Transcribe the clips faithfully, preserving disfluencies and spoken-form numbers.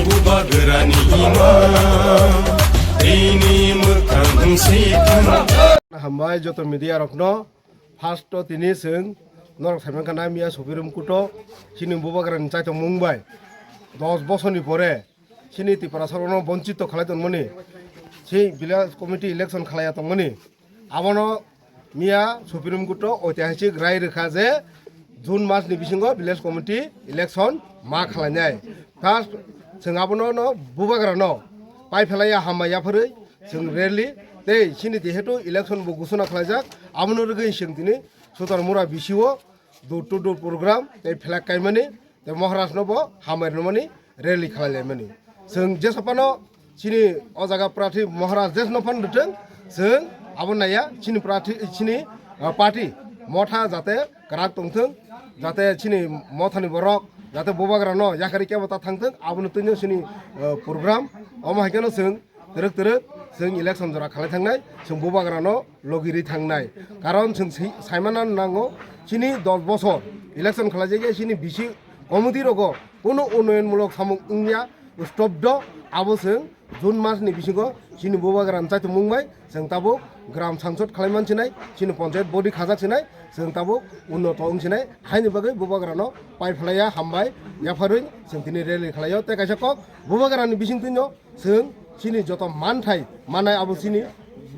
Bubagrani imang, rini mwkhang si thang. Hambai joto media rokno, first o tini chwng norok saimankha na miya Supreme Court o chini bubagrani chaitongmung bai dos bosorni pore chini Tiprasarokno bonchito khalai tongmani, si village committee election khalaiya tongmani, abono miya Supreme Court o oitihasik rai rwkha je June mas ni bisingo village committee election ma khalainai. First chwng abono no bubagrano pai phelaiya hambai yapharwi chwng rally tei chini jehetu election bo gusuna khalaijak, abono rwgwi chwng tini Sutar Mura B C o door to door program tei flag kaimani tei Maharaj no bo hambai rwmani rally khalai laimani. Chwng jesa phano chini o jaga prarthi Maharaj jesno phano rwthwng, chwng abo naiya chini prarthi, chini, ah, party motha jate kwrak tongthwng, jate chini mothani borok jate bubagrano yakarwi kebo ta thangthwng, abono twino chini, ah, program. Omo hai kheno chwng twrwk twrwk chwng election jora khalai thangnai, chwng bubagrano logi rwi thangnai. Karon chwng si-, saimana nango, chini dos bosor election khalaijakya chini bisi committee rogo kono unnoyonmulok samung wngya, stop do, abo chwng June mas ni bisingo chini bubagrani chaitongmung bai chwng tabuk gram sangsod khalai mansinai, chini panchayat body khajak sinai, chwng tabuk unnoto wngsinai, haini bagwi bubagrano pai phlaiya hambai yapharwi chwng tini rally khalaio. Tei kaisa kok bubagrani bisingtwino chwng chini joto manthai manai abo chini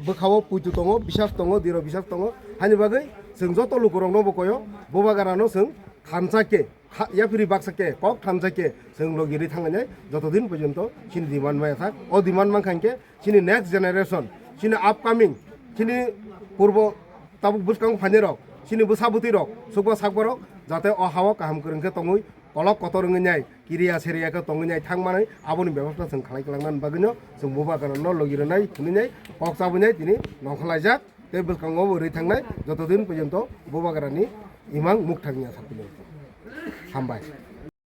bwkhao puitu tongo, bisas tongo, diro bisas tongo. Haini bagwi chwng joto lukurokno bo koyo, bubagrano chwng thansa khe, tha-, yaphiri baksa khe, kok thansa khe chwng logi rwi thanglainai joto din porjonto chini demand maya thak. O demand mankha hinkhe chini next generation, chini upcoming, chini purbo tabuk bwskango phainairok, chini bwsa bwtwirok, sukba sakborok jate o hao kaham kwrwng khe tongwi kolok kotor wngwi nai, kiriya seriya khe tongwi nai thangmani, aboni bebosta chwng khalai kwlangnani bagwino chwng bubagrano logi rwnai hwnwi nai kok chabwi nai tini nongkhorlaijak tei bwskango bo rwi thangnai joto din porjonto bubagrani imang mukthang ya thapilung. Hambai.